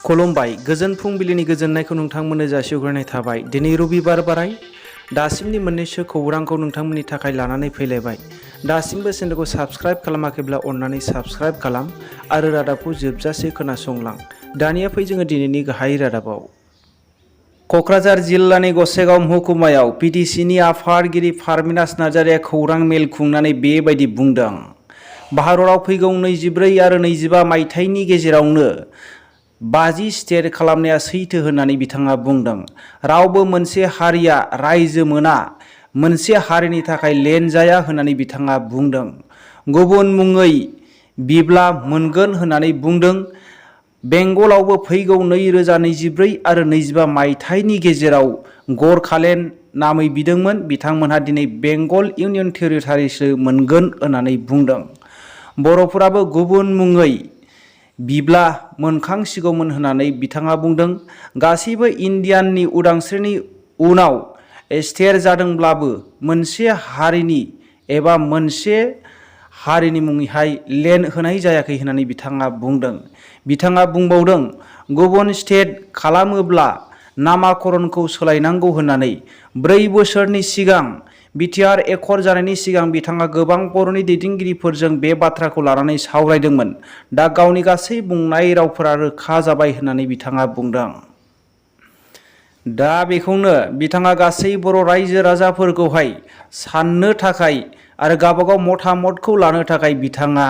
खुलुमबाय गोजोन फुंबिलिनि गोजोननायखौ नोंथांमोननो जासिहरनाय थाबाय। दिनै रबिबार बाराय दासिमनि मोननैसो खौरांखौ नोंथांमोननि थाखाय लानानै फैलायबाय। दासिमबो चेनेलखौ साबस्क्राइब खालामाखैब्ला अन्नानै साबस्क्राइब खालाम आरो रादाबखौ जोबजासे खोनासंलां। दानिया फै जोङो दिनैनि गाहाय रादाबाव। क'क्राझार जिल्लानि गसाइगाव महकुमायाव PTCAनि आफादगिरि पारमेनाश नार्जारीया खौरां मेल खुंनानै बेबायदि बुंदों। भारतआव फैगौ 24 आरो 25 मायथाइनि गेजेरावनो 50 स्टेट खालामनाया सैथो होननानै बिथाङा बुंदों। रावबो मोनसे हारिया रायजो मोना, मोनसे हारिनि थाखाय लेनजाया होननानै बिथाङा बुंदों। गुबुन मुङै बिब्ला मोनगोन होननानै बुंदों। बेंगलावबो फैगौ 2024 आरो 25 मायथाइनि गेजेराव गरखालेन्ड नामै बिदोंमोन। बिथांमोनहा दिनै बेंगल इउनियन टेरिटरिसो मोनगोन होननानै बुंदों। बर'फोराबो गुबुन मुङै बिब्ला मोनखांसिगौमोन होननानै बिथाङा बुंदों। गासैबो इन्डियाननि उदांस्रिनि उनाव स्टेट जादोंब्लाबो मोनसे हारिनि एबा मोनसे हारिनि मुङैहाय लेन्ड होनाय जायाखै होननानै बिथाङा बुंदों। बिथाङा बुंबावदों गुबुन स्टेट खालामोब्ला नामाकरणखौ सोलायनांगौ होननानै 4 बोसोरनि सिगां बिटिआर एकर्ड जानायनि सिगां बिथाङा गोबां बर'नि दैदेनगिरिफोरजों बे बाथ्राखौ लानानै सावरायदोंमोन। दा गावनि गासै बुंनाय रावफोरा रोखा जाबाय होननानै बिथाङा बुंदों। दा बेखौनो बिथाङा गासै बर' रायजो राजाफोरखौहाय साननो थाखाय आरो गावबागाव मतामतखौ लानो थाखाय बिथाङा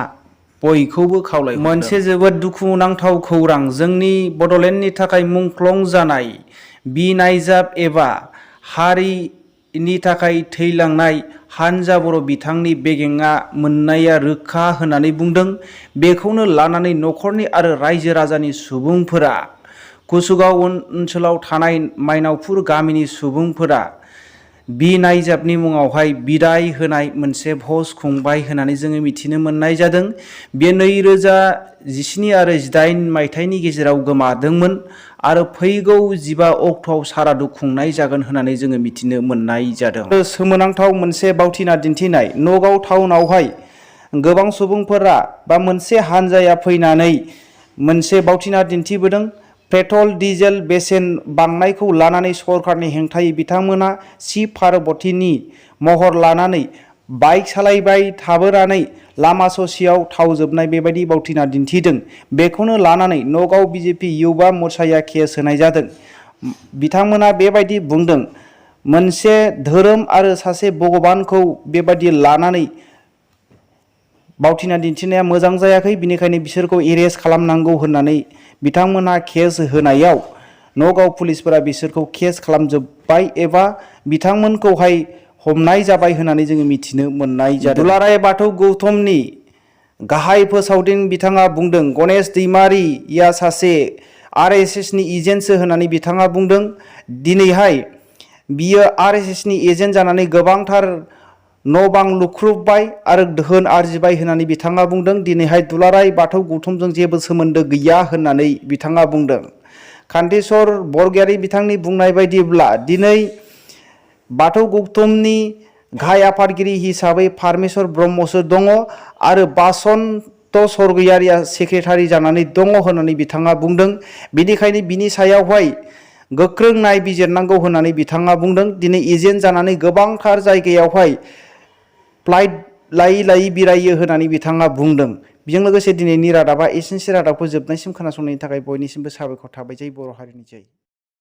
बयखौबो खावलायहरदों। मोनसे जोबोद दुखुनांथाव खौरां, जोंनि बड'लेण्डनि थाखाय मुंख्लं जानाय बि-नायजाब एबा हारिनि थाखाय थैलांनाय हानजा बर' बिथांनि बेगेङा मोननाया रोखा होननानै बुंदों। बेखौनो लानानै न'खरनि आरो रायजो राजानि सुबुंफोरा, कुसुगाव ओनसोलाव थानाय मायनावपुर गामिनि सुबुंफोरा बि-नायजाबनि मुङावहाय बिदाय होनाय मोनसे भज खुंबाय होननानै जोङो मिथिनो मोननाय जादों। बे 2017 आरो 18 मायथाइनि गेजेराव गोमादोंमोन आरो फैगौ 15 अक्ट'आव सारादु खुंनाय जागोन होननानै जोङो मिथिनो मोननाय जादों। सोमोनांथाव मोनसे बावथिना दिन्थिनाय, नगाव टाउनावहाय गोबां सुबुंफोरा बा मोनसे हानजाया फैनानै मोनसे बावथिना दिन्थिबोदों। पेट्रल डिजेल बेसेन बांनायखौ लानानै सरकारनि हेंथायै बिथांमोना शिव पार्बतीनि महर लानानै बाइक सालायबाय थाबोनानै लामा ससेयाव थाव जोबनाय बेबायदि बावथिना दिन्थिदों। बेखौनो लानानै नगाव बिजेपि युवा मोर्चाया केस होनाय जादों। बिथांमोना बेबायदि बुंदों, मोनसे धोरोम आरो सासे भगबानखौ बेबायदि लानानै बावथिना दिन्थिनाया मोजां जायाखै, बिनिखायनो बिसोरखौ एरेस्ट खालामनांगौ होननानै बिथांमोनहा केस होनायाव नगाव पुलिसफोरा बिसोरखौ केस खालामजोब्बाय एबा बिथांमोनखौहाय हमनाय जाबाय होननानै जोङो मिथिनो मोननाय जादों। दुलाराय बाथौ गौथुमनि गाहाय फोसावदिं बिथाङा बुंदों गणेश दैमारिया सासे RSSनि एजेन्टसो होननानै बिथाङा बुंदों। दिनैहाय बियो RSSनि एजेन्ट जानानै गोबांथार न' बां लुख्रुबबाय आरो धोन आरजिबाय होननानै बिथाङा बुंदों। दिनैहाय दुलाराय बाथौ गौथुमजों जेबो सोमोन्दो गैया होननानै बिथाङा बुंदों। कान्तिस्वर बरगयारी बिथांनि बुंनाय बायदिब्ला दिनै बाथौ गौथुमनि गाहाय आफादगिरि हिसाबै पारमेश्वर ब्रह्मसो दङ आरो बासन्त सरगयारिया सेक्रेटारि जानानै दङ होननानै बिथाङा बुंदों। बेनिखायनो बिनि सायावहाय गोख्रों नायबिजिरनांगौ होननानै बिथाङा बुंदों। दिनै एजेन्ट जानानै गोबांथार जायगायावहाय फ्लाइट लायै लायै बिरायो होननानै बिथाङा बुंदों। बेजों लोगोसे दिनैनि रादाबा एसेनोसै। रादाबखौ जोबनायसिम खोनासंनायनि थाखाय बयनिसिमबो साबायखर थाबाय। जै बर' हारिनि जै।